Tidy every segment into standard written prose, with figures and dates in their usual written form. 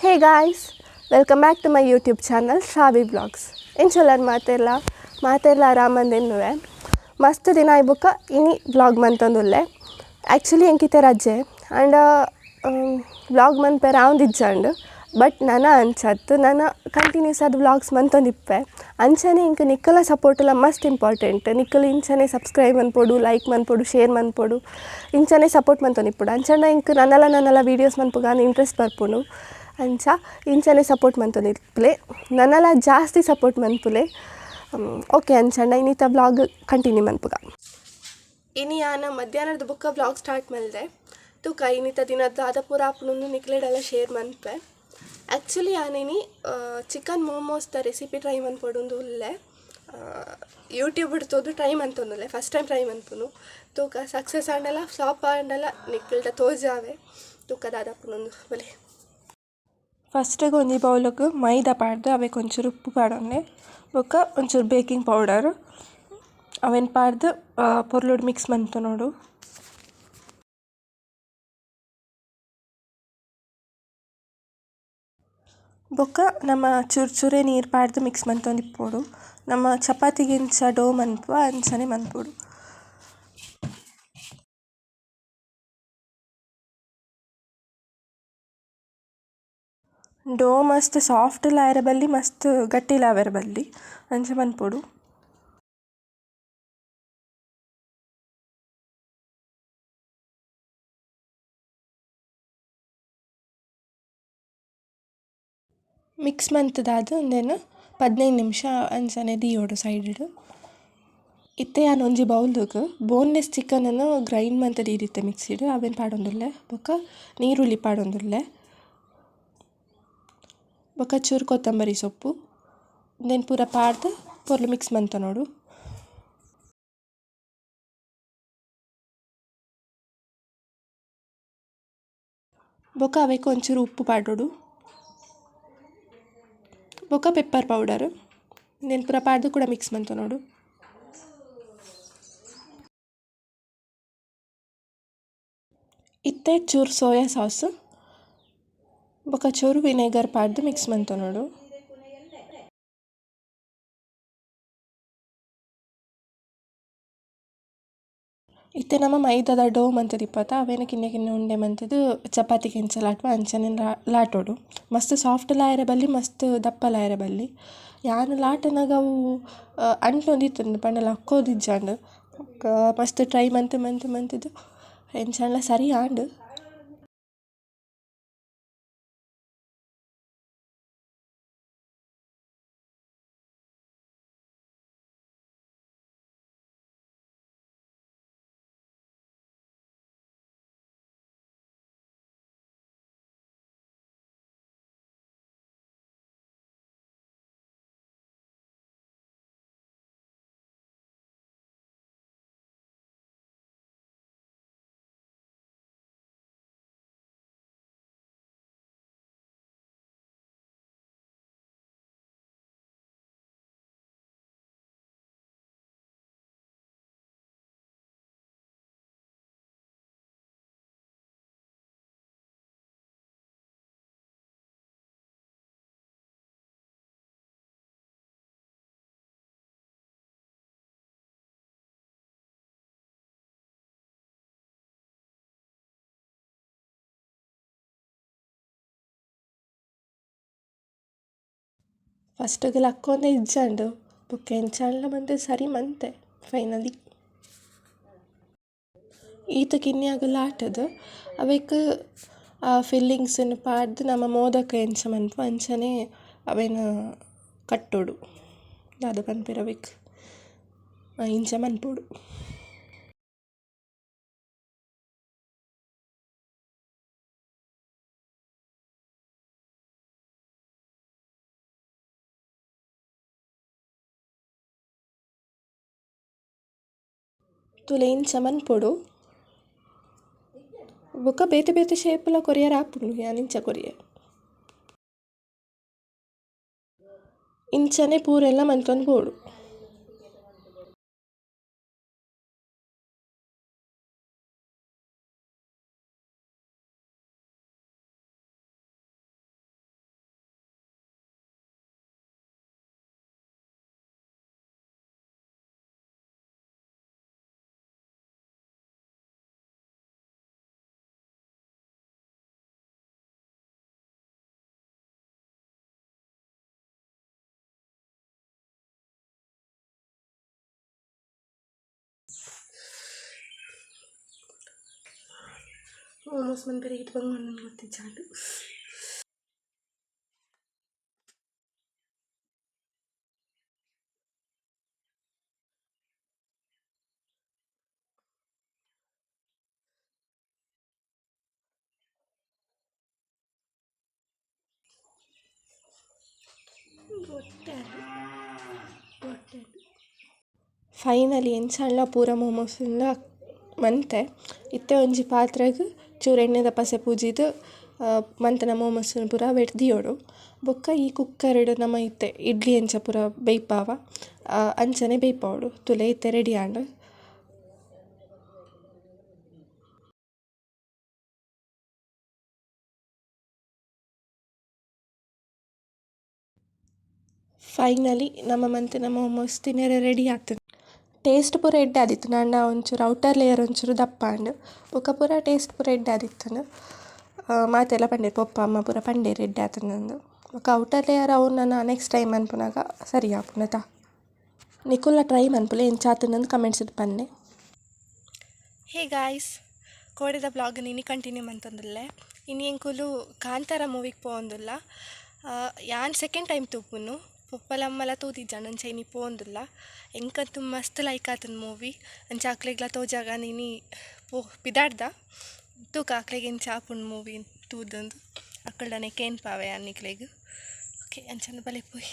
Hey guys, welcome back to my YouTube channel Shravi vlogs. ಎಂಚೊಲ್ಲರ್ ಮಾತೆರ್ಲ ಮಾತೆರ್ಲ ಆರಾಮಂದೆನ್ನುವೆ. ಮಸ್ತ್ ದಿನ ಆಯ್ ಬೊಕ್ಕ ಇನಿ ವ್ಲಾಗ್ ಮಂತೊಂದುಲ್ಲೆ. ಆ್ಯಕ್ಚುಲಿ ಎಂಕಿತ್ತೆ ರಜೆ ಆಂಡ ವ್ಲಾಗ್ ಮನ್ಪೆರೆ ಆವೊಂದಿಜ್ಜಂಡ್, ಬಟ್ ನನ ಅಂಚತ್ ನನ ಕಂಟಿನ್ಯೂಸ್ ಆದ್ ವ್ಲಾಗ್ಸ್ ಮಂತೊಂದಿಪ್ಪೆ. ಅಂಚನೆ ಎಂಕ್ ನಿಕ್ಕಲ ಸಪೋರ್ಟ್ ಲ ಮಸ್ತ್ ಇಂಪಾರ್ಟೆಂಟ್. ನಿಕ್ಕಲು ಇಂಚನೆ ಸಬ್ಸ್ಕ್ರೈಬ್ ಮನ್ಪೊಡು, ಲೈಕ್ ಮನ್ಪೊಡು, ಶೇರ್ ಮನ್ಪೊಡು, ಇಂಚನೆ ಸಪೋರ್ಟ್ ಮಂತೊಂದಿಪ್ಪೊಡು. ಅಂಚನೆ ಎಂಕ್ ನನಲ ನನಲ ವೀಡಿಯೋಸ್ ಮನ್ಪುಗಾನ ಇಂಟ್ರೆಸ್ಟ್ ಬರ್ಪುಂಡು. ಅಂಚ ಇಂಚನೆ ಸಪೋರ್ಟ್ ಮಂತೊಂದಿಪ್ಪುಲೆ, ನನಲ ಜಾಸ್ತಿ ಸಪೋರ್ಟ್ ಮನ್ಪುಲೆ. ಓಕೆ, ಅಂಚಂಡ ಇನ್ನಿತ ವ್ಲಾಗ್ ಕಂಟಿನ್ಯೂ ಮನ್ಪುಗ. ಇನಿ ಯಾನ ಮಧ್ಯಾಹ್ನದ ಬೊಕ್ಕ ವ್ಲಾಗ್ ಸ್ಟಾರ್ಟ್ ಮಲ್ದೆ. ತೂಕ ಇನ್ನಿತ ದಿನದ ದಾದ ಪೂರ ಆಪುಂಡು ನಿಕ್ಲೆಡೆಲ್ಲ ಶೇರ್ ಮನ್ಪೆ. ಆ್ಯಕ್ಚುಲಿ ಯಾನಿನಿ ಚಿಕನ್ ಮೋಮೋಸ್ದ ರೆಸಿಪಿ ಟ್ರೈ ಮನ್ಪೊಡುಂದು ಉಲ್ಲೆ. ಯೂಟ್ಯೂಬ್ ತೋದು ಟ್ರೈ ಮಂತೊಂದುಲ್ಲೆ, ಫಸ್ಟ್ ಟೈಮ್ ಟ್ರೈ ಮನ್ಪುನು. ತೂಕ ಸಕ್ಸಸ್ ಆಂಡಲ ಫ್ಲಾಪ್ ಆಂಡಲ ನಿಕ್ಲೆಡ ತೋಜಾವೆ. ತೂಕ ದಾದ ಆಪುಂಡು ಬಲೆ. ಫಸ್ಟಿಗೆ ಒಂಜಿ ಬೌಲುಗು ಮೈದಾ ಪಾಡ್ದು ಅವೆಕ್ ಒಂಚೂರು ಉಪ್ಪು ಪಾಡೊನ್ನೆ, ಬೊಕ್ಕ ಒಂಚೂರು ಬೇಕಿಂಗ್ ಪೌಡರ್ ಅವೆನ್ ಪಾಡ್ದು ಪೊರ್ಲುಡು ಮಿಕ್ಸ್ ಮಂತೊನೊಡು. ಬೊಕ್ಕ ನಮ ಚೂರು ಚೂರೇ ನೀರು ಪಾಡ್ದು ಮಿಕ್ಸ್ ಮಂತೊಂದಿಪ್ಪೊಡು. ನಮ ಚಪಾತಿಗ್ ಎಂಚ ಡೋ ಮನ್ಪುವ ಅಂಚನೆ ಮನ್ಪೊಡು. ಡೋ ಮಸ್ತ್ ಸಾಫ್ಟ್ ಲ ಆವೆರೆ ಬಲ್ಲಿ, ಮಸ್ತ್ ಗಟ್ಟಿ ಲ ಆವೆರೆ ಬಲ್ಲಿ, ಅಂಚ ಮನ್ಪೊಡು. ಮಿಕ್ಸ್ ಮಂತುದಾದ್ ಉಂದೆನ್ 15 ನಿಮಿಷ ಅಂಚನೆ ದೀವೊಡು ಸೈಡ್ ಡ್. ಇತ್ತೆ ಯಾನ್ ಒಂಜಿ ಬೌಲ್ ಗ್ ಬೋನ್ಲೆಸ್ ಚಿಕನ್ ನ್ ಗ್ರೈಂಡ್ ಮಂತ್ ದೀದಿತ್ತೆ ಮಿಕ್ಸಿಡ್, ಅವೆನ್ ಪಾಡೊಂದುಲ್ಲೆ. ಬೊಕ್ಕ ನೀರುಳ್ಳಿ ಪಾಡೊಂದುಲ್ಲೆ. ಬೊಕ್ಕ ಚೂರು ಕೊತ್ತಂಬರಿ ಸೊಪ್ಪು ಉಂದೆನ್ ಪೂರ ಪಾಡ್ದ್ ಪೊರ್ಲು ಮಿಕ್ಸ್ ಮಂತೊನೊಡು. ಬೊಕ್ಕ ಅವೆಕ್ ಒಂಚೂರು ಉಪ್ಪು ಪಾಡೊಡು. ಬೊಕ್ಕ ಪೆಪ್ಪರ್ ಪೌಡರ್ ಉಂದೆನ್ ಪೂರ ಪಾಡ್ದ್ ಕೂಡ ಮಿಕ್ಸ್ ಮಂತೊನೊಡು. ಇತ್ತೆ ಚೂರು ಸೋಯಾ ಸಾಸ್ ಬೊಕ್ಕ ಚೂರು ವಿನೆಗರ್ ಪಾಡ್ದ್ ಮಿಕ್ಸ್ ಮಂತೊನೊಡು. ಇತ್ತೆ ನಮ ಮೈದಾದ ಡೋ ಮಂತುದಿಪ್ಪತ ಅವೆನ್ ಕಿನ್ಯ ಕಿನ್ಯ ಉಂಡೆ ಮಂತುದು ಚಪಾತಿಗ್ ಎಂಚ ಲಾಟುವ ಅಂಚನೆ ಲಾಟೊಡು. ಮಸ್ತ್ ಸಾಫ್ಟ್ ಲ ಆವೆರೆ ಬಲ್ಲಿ, ಮಸ್ತ್ ದಪ್ಪ ಲ ಆವೆರೆ ಬಲ್ಲಿ. ಯಾನ್ ಲಾಟುನಗ ಅವು ಅಂಟೊಂದಿತ್ತುಂಡು ಪಂಡ ಲಕ್ಕೊಂದಿಜ್ಜಂಡ್. ಬೊಕ್ಕ ಮಸ್ತ್ ಟ್ರೈ ಮಂತ್ ಮಂತ್ ಮಂತುದು ಎಂಚಾಂಡಲ ಸರಿ ಆಂಡ್. ಫಸ್ಟ್ ಗ್ ಲಕ್ಕೊಂದೆ ಇಜ್ಜಂಡ್ ಬೊಕ್ಕ ಎಂಚಾಂಡಲ ಮಂತ್ ಸರಿ ಮಂತೆ ಫೈನಲಿ. ಈತ್ ಕಿನ್ಯಗ್ ಲಾಟುದು ಅವೆಕ್ ಫಿಲ್ಲಿಂಗ್ಸ್ ನ್ ಪಾಡ್ದ್ ನಮ ಮೋದಕ ಎಂಚ ಮನ್ಪುವ ಅಂಚನೆ ಅವೆನ್ ಕಟ್ಟೊಡು ದಾದ ಪನ್ಪೆರ್ ಅವೆಕ್ ಇಂಚ ಮನ್ಪೊಡು. ತೂಲೆ ಇಂಚ ಮನ್ಪೊಡು. ಬೊಕ್ಕ ಬೇತೆ ಬೇತೆ ಶೇಪ್ ಲ ಕೊರಿಯರೆ ಆಪುಂಡು, ಯಾನ್ ಇಂಚ ಕೊರಿಯೆ. ಇಂಚನೆ ಪೂರೆಲ ಮಂತೊಂದು ಪೋವೊಡು. ಮೋಮೋಸ್ ಮನ್ಪೆರೆ ಈತ್ ಬಂಗ ಗೊತ್ತಿಜ್ಜಾಂಡ್. ಫೈನಲಿ ಎಂಚಾಂಡ್ಲ ಪೂರ ಮೋಮೋಸ್ ಲ ಮಂತೆ. ಇತ್ತೆ ಒಂಜಿ ಪಾತ್ರೆಗ್ ಚೂರು ಎಣ್ಣೆದ ಪಸೆ ಪೂಜಿದ್ ಮಂತಿನ ಮೋಮೋಸ್ ಪೂರ ಅವೆಟ್ ದೀಯೊಡು. ಬೊಕ್ಕ ಈ ಕುಕ್ಕರ್ ಡ್ ನಮ ಇತ್ತೆ ಇಡ್ಲಿ ಎಂಚ ಪೂರ ಬೇಯ್ಪಾವ ಅಂಚನೆ ಬೇಯ್ಪಾವೊಡು. ತೂಲೆ ಇತ್ತೆ ರೆಡಿ ಆಂಡ್. ಫೈನಲಿ ನಮ ಮಂತಿನ ಮೋಮೋಸ್ ತಿನೆರೆ ರೆಡಿ ಆತುಂಡು. ಟೇಸ್ಟ್ ಪೂರ ಎಡ್ಡೆ ಆದಿತ್ತುಂಡು ಆಂಡ ಒಂಚೂರು ಔಟರ್ ಲೇಯರ್ ಒಂಚೂರು ದಪ್ಪ ಆಂಡ್. ಬೊಕ್ಕ ಪೂರ ಟೇಸ್ಟ್ ಪೂರ ಎಡ್ಡೆ ಆದಿತ್ತುಂಡು. ಮಾತೆರ್ಲ ಪಂಡೆರ್ ಪೊಪ್ಪ ಅಮ್ಮ ಪೂರ ಪಂಡೆರ್ ಎಡ್ಡೆ ಆತುಂಡು. ಬೊಕ್ಕ ಔಟರ್ ಲೇಯರ್ ಅವು ನನ ನೆಕ್ಸ್ಟ್ ಟೈಮ್ ಮನ್ಪುನಗ ಸರಿ ಆಪುಂಡತ. ನಿಕುಲ್ಲ ಟ್ರೈ ಮನ್ಪುಲೆ ಎಂಚ ಆತುಂಡು ಕಮೆಂಟ್ಸ್ ಡ್ ಪನ್ಲೆ. ಹೇ ಗಾಯ್ಸ್, ಕೋಡೆದ ಬ್ಲಾಗ್ ಇನಿ ಕಂಟಿನ್ಯೂ ಮಂತೊಂದುಲ್ಲೆ. ಇನಿ ಎಂಕುಲು ಕಾಂತಾರ ಮೂವಿಗ್ ಪೋವೊಂದುಲ್ಲ. ಯಾನ್ ಸೆಕೆಂಡ್ ಟೈಮ್ ತೂಪುನು. ಪೊಪ್ಪಲ ಅಮ್ಮಲ ತೂದಿಜ್ಜಾಂಡ್ ಅಂಚ ಇನಿ ಪೋವೊಂದುಲ್ಲ. ಎಂಕಂತೂ ಮಸ್ತ್ ಲೈಕ್ ಆತುಂಡು ಮೂವಿ. ಅಂಚ ಅಕ್ಲೆಗ್ಲ ತೋಜಾಗ ಇನಿ ಪೋ ಪಿದಾಡ್ದ. ತೂಕ ಅಕ್ಲೆಗ್ ಎಂಚ ಆಪುಂಡು ಮೂವಿ ತೂದಂದು ಅಕ್ಕಲ್ಡನೆ ಕೇನ್ಪಾವೆ ಯಾನ್ ನಿಕ್ಲೆಗ್. ಓಕೆ ಅಂಚನೆ ಬಲೆ ಪೋಯಿ.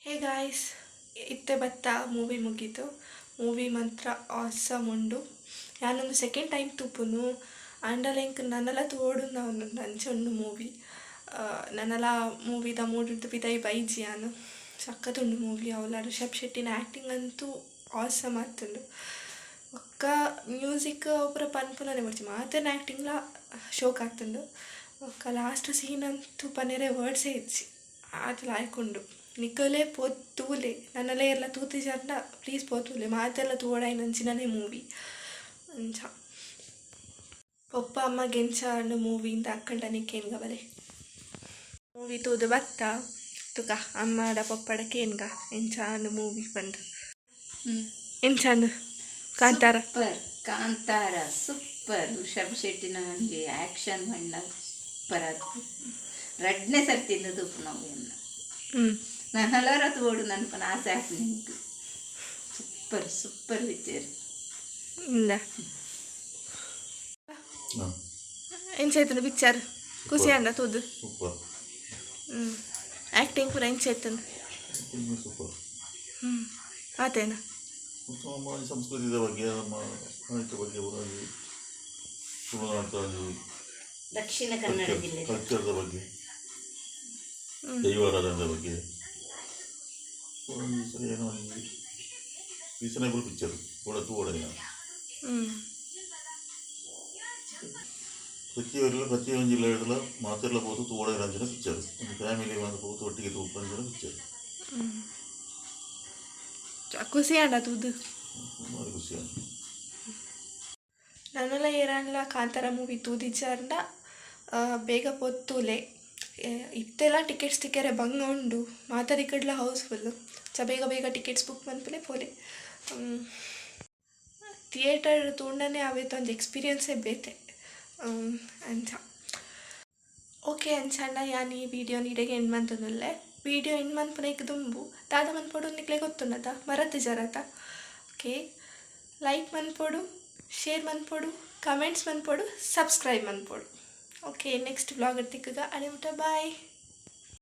ಹೇ ಗಾಯ್ಸ್, ಇತ್ತೆ ಬತ್ತ ಮೂವಿ ಮುಗೀತು. ಮೂವಿ ಮಾತ್ರ ಆಸಮ್ ಉಂಡು. ಯಾನೊಂದು ಸೆಕೆಂಡ್ ಟೈಮ್ ತೂಪುನು. ಆಂಡಲ ಎಂಕ್ ನನಲ ತೂವೊಡುಂದು ಆವೊಂದುಂಡು ಅಂಚ ಉಂಡು ಮೂವಿ. ನನಲ ಮೂವಿದ ಮೂಡುರ್ದು ಪಿದಯಿ ಬೈಜಿ ಯಾನ್. ಸಖತ್ ಉಂಡು ಮೂವಿ. ಅವ್ಲ ರಿಷಬ್ ಶೆಟ್ಟಿನ ಆ್ಯಕ್ಟಿಂಗ್ ಅಂತೂ ಆಸಮ್ ಆತುಂಡು. ಬೊಕ್ಕ ಮ್ಯೂಸಿಕ್ ಅವು ಪೂರ ಪನ್ಪುನನೆ ಬೊಡ್ಚಿ, ಮಾತೆರ್ನ ಆ್ಯಕ್ಟಿಂಗ್ಲ ಶೋಕ್ ಆತುಂಡು. ಬೊಕ್ಕ ಲಾಸ್ಟ್ ಸೀನ್ ಅಂತೂ ಪನೆರೆ ವರ್ಡ್ಸೇ ಇಜ್ಜಿ, ಆತ್ ಲಾಯ್ಕ್ ಉಂಡು. ನಿಕುಲೇ ಪೋದು ತೂಲೆ, ನನಲ ಏರ್ಲ ತೂತಿಜಾರ್ಡ ಪ್ಲೀಸ್ ಪೋದು ತೂಲೆ, ಮಾತೆರ್ಲ ತೂವೊಡಾಯಿನಂಚಿನನೆ ಮೂವಿ. ಅಂಚ ಪೊಪ್ಪ ಅಮ್ಮಗ್ ಎಂಚ ಆಂಡ್ ಮೂವಿ ಇಂದ್ ಅಕ್ಕಲ್ಡನೆ ಕೇನ್ಗ ಬಲೆ. ಮೂವಿ ತೂದು ಬತ್ತ ತುಕ ಅಮ್ಮಡ ಪೊಪ್ಪಡ ಕೇನ್ಗ ಎಂಚ ಆಂಡ್ ಮೂವಿ ಪಂದ್. ಎಂಚ ಆಂಡ್ ಕಾಂತಾರ? ಸೂಪರ್ ಕಾಂತಾರ ಸೂಪರ್. ರಿಷಬ್ ಶೆಟ್ಟಿನ ಒಂಜಿ ಆಕ್ಷನ್ ಪಂಡ ಸೂಪರ್ ಆತು. ರಡ್ಡನೇ ಸರ್ತಿ ತೂಪುನವು ಎನ್ನ. ನನಲರ ತೂವೊಡು ನನ್ಪನ ಆಸೆ ಆಪುಂಡು ಎಂಕ್. Super super picture. ಇಂದ ಎಂಚ ಆಯ್ತುಂಡು ಪಿಕ್ಚರ್? ಖುಷಿ ಆಂಡ ತೂದು? ಸೂಪರ್. ಆ್ಯಕ್ಟಿಂಗ್ ಪೂರ ಎಂಚ ಆಯ್ತುಂಡು? ಸೂಪರ್. ಆತೇನ? ಮತ್ತು ನಮ್ಮ ಈ ಸಂಸ್ಕೃತಿದ ಬಗ್ಗೆ, ನಮ್ಮ ಸಾಹಿತ್ಯ ಬಗ್ಗೆ ಪೂರ ಒಂಜಿ ತುಳುನಾಡ್ದ ಒಂಜಿ ದಕ್ಷಿಣ ಕನ್ನಡ ಜಿಲ್ಲೆ ಕಲ್ಚರ್ದ ಬಗ್ಗೆ, ದೈವಾರಾಧನೆದ ಬಗ್ಗೆ ಪೂರ ಒಂಜಿ ಸರಿ ಏನೋ ಒಂಜಿ ರೀಸನೇಬಲ್ ಪಿಕ್ಚರ್ ಕೂಡ ತೂವೊಡಾಯಿನ. ಪ್ರತಿಯೊರಿಲ ಪ್ರತಿಯೊಂದು ಜಿಲ್ಲೆಡ್ಲ ಮಾತೆರ್ಲ ಪೋದು ತೂವೊಡಾಯಿನಂಚಿನ ಪಿಕ್ಚರ್. ಒಂದು ಫ್ಯಾಮಿಲಿ ಮಾತ ಪೋದು ಒಟ್ಟಿಗೆ ತೂಪುನಂಚಿನ ಪಿಕ್ಚರ್. ಖುಷಿ ಆಂಡ ತೂದು? ಭಾರಿ ಖುಷಿ ಆಂಡ್. ನನಲ ಏರಾಂಡ್ಲ ಕಾಂತಾರ ಮೂವಿ ತೂದಿಜ್ಜಾರ್ಡ ಬೇಗ ಪೋದು ತೂಲೆ. ಇತ್ತೆಲ ಟಿಕೆಟ್ಸ್ ತಿಕ್ಕೆರೆ ಬಂಗ ಉಂಡು, ಮಾತ ದಿಕ್ಕಡ್ಲ ಹೌಸ್ಫುಲ್. ಚ ಬೇಗ ಬೇಗ ಟಿಕೆಟ್ಸ್ ಬುಕ್ ಮನ್ಪುಲೆ ಪೋಲೆ. ಥಿಯೇಟರ್ ತೂಂಡನೆ ಅವೇತ ಒಂಜಿ ಎಕ್ಸ್ಪೀರಿಯನ್ಸೇ ಬೇತೆ ಅಂಚ. ಓಕೆ ಅಂಚಾಂಡ ಯಾನ್ ಈ ವಿಡಿಯೋನ್ ಇಡೆಗ್ ಎಂಡ್ ಮಂತೊಂದುಲ್ಲೆ. ವಿಡಿಯೋ ಎಂಡ್ ಮನ್ಪುನೈಕ್ ದುಂಬು ದಾದ ಮನ್ಪೊಡು ನಿಕ್ಲೆಗ್ ಗೊತ್ತುಂಡತ, ಮರತಿಜರತ? ಓಕೆ, ಲೈಕ್ ಮನ್ಪೊಡು, ಶೇರ್ ಮನ್ಪೊಡು, ಕಮೆಂಟ್ಸ್ ಮನ್ಪೊಡು, ಸಬ್ಸ್ಕ್ರೈಬ್ ಮನ್ಪೊಡು. ಓಕೆ, ನೆಕ್ಸ್ಟ್ ವ್ಲಾಗ್ ತಿಕ್ಕುಗ. ಅಡೆ ಮುಟ ಬಾಯ್.